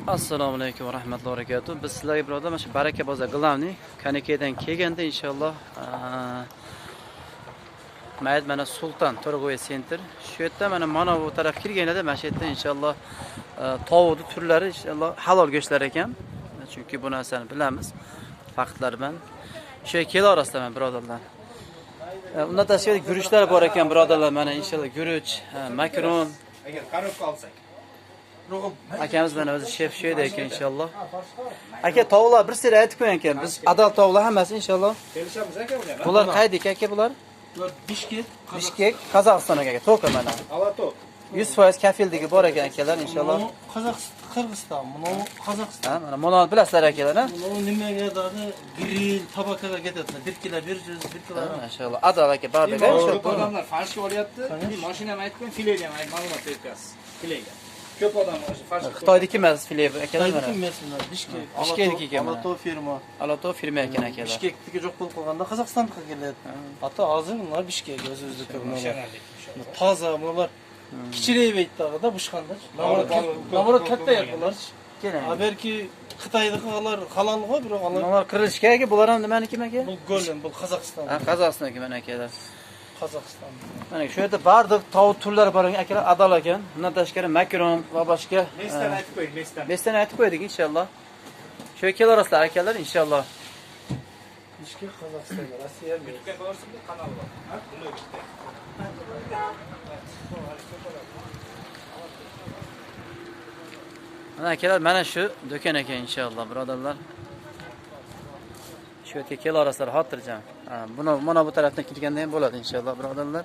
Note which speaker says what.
Speaker 1: Assalomu alaykum va rahmatullohi va barakatuh. Biz sizlarga birodar mana shu Baraka bozor главный Kanikeydan kelganda inshaalloh mayt mana Sultan торговый центр. Shu yerda mana bu taraf kirganida mana shu yerda inshaalloh tovuqning turlari inshaalloh halol go'shtlar ekan. Chunki bu narsani bilamiz. Faktlar bilan. Shu yerga kelaverasizlar birodarlar. Undan tashqari guruchlar bor ekan birodarlar, mana inshaalloh guruch, makaron.
Speaker 2: Agar коробка olsak.
Speaker 1: Akamiz mana o'zi shef shu yerda ekan inshaalloh. Aka, tovuqlar bir seri aytib qo'ying ekan. Biz adal tovuqlar hammasi inshaalloh.
Speaker 2: Kelishamiz aka bunga.
Speaker 1: Bular qaydiki aka bular?
Speaker 3: Bular Bishkek,
Speaker 1: Bishkek, Qozog'iston aka, to'ka mana.
Speaker 2: Alato.
Speaker 1: 100% kafildigi bor ekan akalar inshaalloh.
Speaker 3: Qozog'iston, Qirg'iziston, buni Qozog'iston.
Speaker 1: Ha, mana buni bilasizlar akalar, ha?
Speaker 3: Buni nimaga dadi? Grill, tabakaga ketadi. 1 kilo 100, 1 kilo.
Speaker 1: Mashalloh. Adal aka bardiga
Speaker 2: Ko'p
Speaker 1: inshaalloh.
Speaker 2: odamlar farshga olyapti. Mashina ham aytib qo'ying, filayga ham ma'lumot berasiz. Filayga. Ko'p odam o'sha farshga.
Speaker 1: Xitoydiki emas file akalar mana.
Speaker 3: Xitoydiki emas bular, Bishkek.
Speaker 1: Bishkekniki ekan mana.
Speaker 3: Alato firma.
Speaker 1: Alato firma ekan akalar.
Speaker 3: Bishkekniki yo'q bo'lib qolganda Qozog'istonniki keladi. Hatto hozir bunlar Bishkek o'zimizniki bular.
Speaker 2: Ishonarli.
Speaker 3: Toza bular. Kichirayib da bushqanda. Naborot katta bular.
Speaker 1: Keling.
Speaker 3: A belki Xitoydiki ular halol g'o, biroq ular
Speaker 1: Bular qirilish aka, bular ham nimaniki aka?
Speaker 3: bu Golden, bu Qozog'iston.
Speaker 1: Ha, Qozog'istonniki mana akalar.
Speaker 3: Qozog'iston.
Speaker 1: Mana shu yerda bardiq tovuq turlari bor ekan, akalar adal ekan. Bundan tashqari makaron va boshqa.
Speaker 2: Mesdan aytib qo'ying, mesdan.
Speaker 1: Mesdan aytib qo'ydik inshaalloh. Shu yerga kelaverasizlar akalar inshaalloh.
Speaker 3: Bishkek Qozog'iston, Rossiya.
Speaker 2: YouTube'ga ko'rsin, bir kanal bor. Ha, buni bitta.
Speaker 1: Mana akalar, mana shu do'kon ekan inshaalloh birodarlar. Shu yerga kelaverasizlar xotirjam. Buni mana bu tarafdan kirganda ham bo'ladi inshaalloh birodarlar.